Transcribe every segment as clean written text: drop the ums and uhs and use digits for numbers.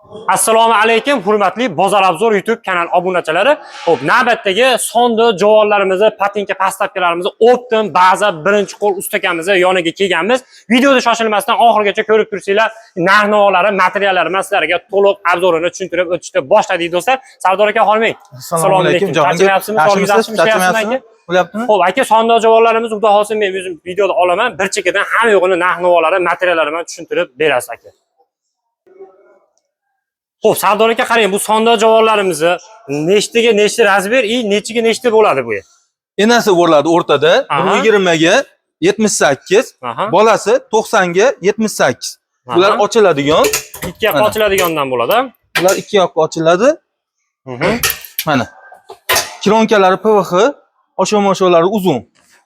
Assalomu alaykum, hurmatli Bozor Obzor YouTube kanal obunachilari. Xo'p, navbatdagi sonda javonlarimizni, patinka поставка larimizni оптом baza birinchi qo'l ustakamizni yoniga kelganmiz. Videoda shoshilmasdan oxirigacha ko'rib tursanglar, narx-navolari, materiallari man sizlarga to'liq обзор ini tushuntirib o'tishni boshladik, do'stlar. Sardor aka, hormang. Assalomu alaykum. Charchamayapsizmi? Sog'ligingiz yaxshimi? Ishlayapsizmi, aka? Bo'lyaptimi? Xo'p, aka, sonda javonlarimiz, xudo xohlasa, men o'zim videoda olaman. Bir chekkadan hamma yo'g'ini, narx-navolari, materiallari bilan tushuntirib berasiz, aka. Xo'p, Sardor aka, qarang, bu sonda javonlarimizni nechtaga nechta размер и nechiga nechta bo'ladi bu? Enasi bo'ladi o'rtada, 120 ga 78, bolasi 90 ga 78. Bular ochiladigan, Ikki yoqqa Mana. ochiladigandan bo'ladi. Bular ikki yoqqa ochiladi. Mana. Кромка lari PVX, oshom-osholari uzun.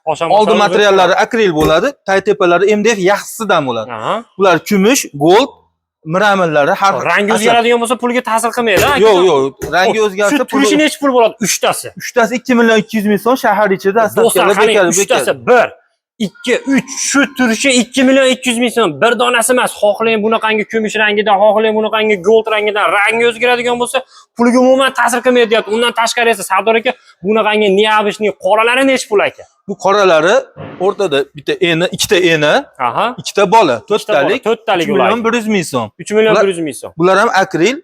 Osham Oldi materiallari akril bo'ladi, tay tepalari MDF yaxshisidan bo'ladi. Bular kumush, gold, мрамор lari har Rangi o'zgaradigan bo'lsa, pulga ta'sir qilmaydi, aka? Yo'q, rangi o'zgarsa Shu turishi nechi pul bo'ladi uchtasi? Uchtasi 2 million 200 ming so'm shahar ichida. Do'stlar, qarang, bekor, uchtasi bekor. 1, 2, 3, shu turishi 2 million 200 ming so'm. Bir donasi emas, xohlang bunaqangi kumush rangidan, xohlang bunaqangi gold rangidan, rangi o'zgaradigan bo'lsa, pulga umuman ta'sir qilmaydi deyapti. Undan tashqari esa, Sardor aka, bunaqangi необычный qoralari nechi pul, aka? Bu qoralari o'rtada bitta eni, ikkita eni, ikkita bola, to'rttalik, to'rttalik 3 million 100 ming so'm. 3 million Bular- 100 ming so'm. Bular ham akril,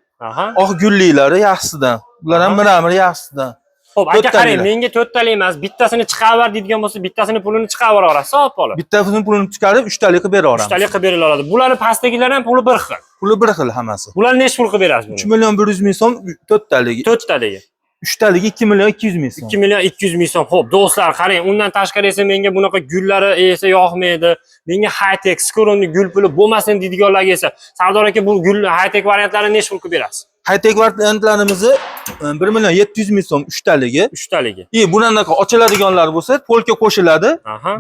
oq gulliklari yaxshisidan. Bular ham мрамор yaxshisidan. Xo'p, aka, To'rttalik. qarang, menga to'rttalik emas, bittasini chiqarib deydigan bo'lsa, bittasini pulini chiqarib yuborasiz, olib olib. Bittasini pulini chiqarib, uchtalik qilib bera olamiz. Uchtalik qilib beriladi. Bularni pastdagilar ham puli bir xil. Puli bir xil hammasi. Bularni nechi pul qilib berasiz 3 buni? million 100 ming so'm to'rttaligi. To'rttaligi. Uchtaligi 2 million 200 ming so'm. 2 million 200 ming so'm. Xo'p, do'stlar, qarang, undan tashqari esa menga bunaqa gullari esa yoqmaydi. Menga high-tech, скромный gul puli bo'lmasin deydiganlarga esa, Sardor aka, bu gul high-tech variantlarini nechi pul qilib berasiz? High-tech variantlarimizni 1 million 700 ming so'm uchtaligi. Uchtaligi. И bunaqa ochiladiganlar bo'lsa, polka qo'shiladi.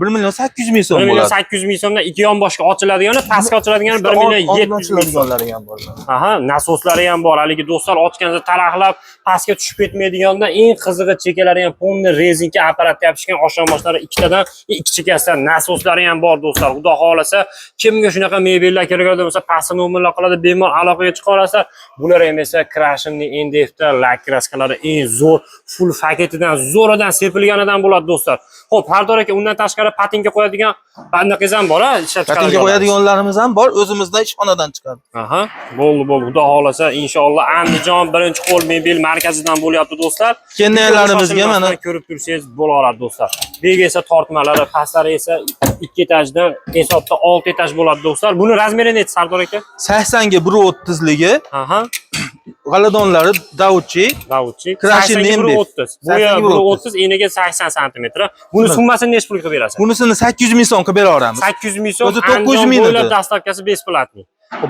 1 million 800 ming so'm 1 million bo'ladi. 800 ming so'mdan ikki yon boshga ochiladigani, pastga ochiladigani 1 million Oldin 700 ming so'm. ochiladiganlari ham bor. Aha, nasoslari ham bor. Haligi, do'stlar, ochganida taraqlab pastga tushib ketmaydigandan, eng qizig'i chekalari ham полный rezinka, apparatga yopishgan oshonboshlari ikkitadan, ikki chekkasidan nasoslari ham bor, do'stlar. Xudo xohlasa, kimga shunaqa mebellar kerak bo'lsa, pastda nomerlar qiladi, bemalol aloqaga chiqa olasizlar. Bular ham esa крашеный MDFda лак краска lari eng zo'r full paketidan, zo'ridan sepilganidan bo'ladi, do'stlar. Xo'p, Sardor aka, undan tashqari patinka qo'yadigan bandaqingiz ham bor, ha, ishlab Patinka chiqaradigan. qo'yadiganlarimiz ham bor, o'zimizdan, ishxonadan chiqadi. Aha, bo'ldi, bo'ldi. Xudo xohlasa, inshaalloh Andijon birinchi qo'l mebel markazidan bo'lyapti, do'stlar. Kennallarimizga mana ko'rib tursangiz bo'laveradi, do'stlar. Bu esa tortmalari, pastlari esa 2 etajdan hisobda 6 etaj bo'ladi, do'stlar. Buni размер i nechi, Sardor aka? 80 ga 1.30ligi, g'aladonlari Dauchi, Dauchi. Крашеный 80 ga MDF. 1.30. Bo'yi 80 ga 1.30, eniga 80 sm. Buni summasini nechi pulga qilib berasiz? Bunisini 800 ming so'm qilib bera olamiz. 800 ming so'm. O'zi 900 Andijon ming bo'ylab edi. Доставка si бесплатный.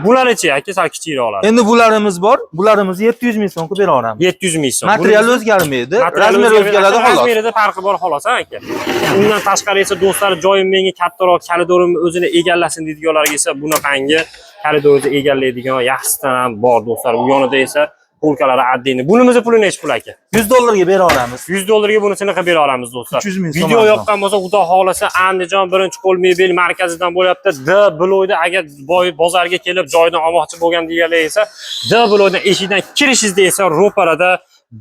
Bularichi, aka, sal kichikroqlari? Endi bularimiz bor. Bularimizni 700 ming so'm qilib bera olamiz. 700 ming so'm. Material o'zgarmaydi, Material размер o'zgaradi, xolos. Размер ida farqi bor, xolos, ha, aka. Undan tashqari esa, do'stlar, joyim menga kattaroq, koridorimni o'zini egallasin deydiganlarga esa bunaqangi koridorni egallaydigan yaxshisidan ham bor, do'stlar. U yonida esa polkalari отдельный. Bunimizni puli nechi pul, aka? 100 dollarga bera olamiz. 100 dollarga bunisini qilib bera olamiz, do'stlar. 300 ming so'm Video arzon. yoqqan bo'lsa, xudo xohlasa, Andijon birinchi qo'l mebel markazidan bo'lyapti. D blokda agar boy bozorga kelib joydan olmoqchi bo'lgan deganlar esa, D blokdan eshikdan kirishingizda esa ro'parada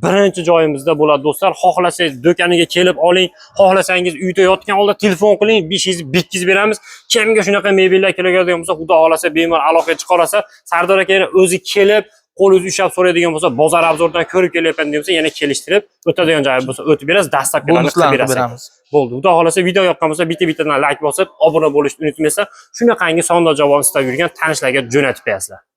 birinchi joyimizda bo'ladi, do'stlar. Xohlasangiz, do'koniga kelib oling, xohlasangiz, uyda yotgan holda telefon qiling, 500 bitkizib beramiz. Kimga shunaqa mebellar kerak bo'lsa, xudo xohlasa, bemalol aloqaga chiqa olsa, Sardor aka yana o'zi kelib, qo'lingizni ushlab so'raydigan bo'lsa, Bozor Obzordan ko'rib kelyapman desa, yana kelishtirib, o'tadigan joyi bo'lsa, o'tib berasiz, доставка larni qilib Bonuslarni qilib berasiz. beramiz. Bo'ldi. Xudo xohlasa, video yoqqan bo'lsa, bitta bittadan like bosib, obuna bo'lishni unutmasdan, shunaqangi sonda javob istab yurgan tanishlarga jo'natib qo'yasizlar.